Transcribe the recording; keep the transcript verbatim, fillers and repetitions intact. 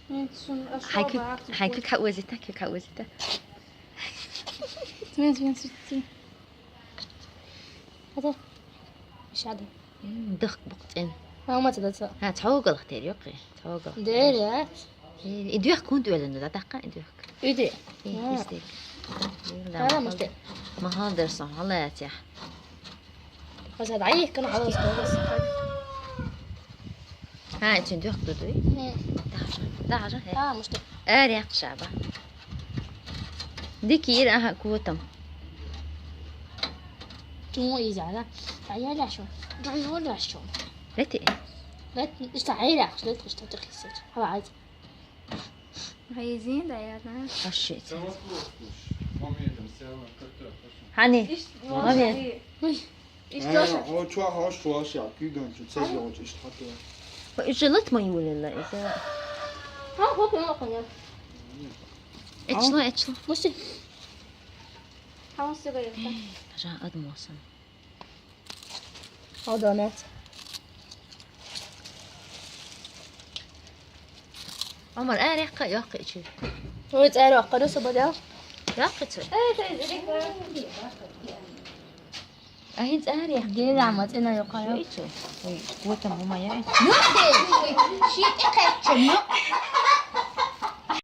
Хьайкы, хьайкы кхьа озита, кхьа озита. Тин, тин, тин, тин. Хата. Шада. Дыхк букъ цӀен. Ма ма цада ца. Ха, цогал хтер ёкъи. Цогал. Дер, а? И дюх кунт уэлэн да такка и дюх. Иди. И истик. Ара мыште. Махан дерсон, ала ятя. Хаса дай кын халас халас. Ха, чин дюх дуй. Даже, даже. Ха, мыште. Эр як шаба. Дикир, аха, кутам. Чумо изала. Ая ляшо. Драйо ляшо. Лети. Лет, ишта ай ляш, лет, ишта тохисет. Хавай. Хайзин да я на. Ашет. Хани. Мами. Ой. Ишта. О, чуа хош, чуа ша, кюдон, чу цезьон, чу ишта хатуа. Ишта лет ма юлела, ишта. Ха, хо, хо, хо. Эчло, эчло. Мусти. Ха, мусти га. Жа адмосан. Алданат. Амар, эр якка, якка ичи. Ой, эр якка, да собада. Якка ичи. Ахин цӀари. Гела мацӀина юкъара. Ой, вот там у моя. Ну, ты, ой, щит и качча, ну.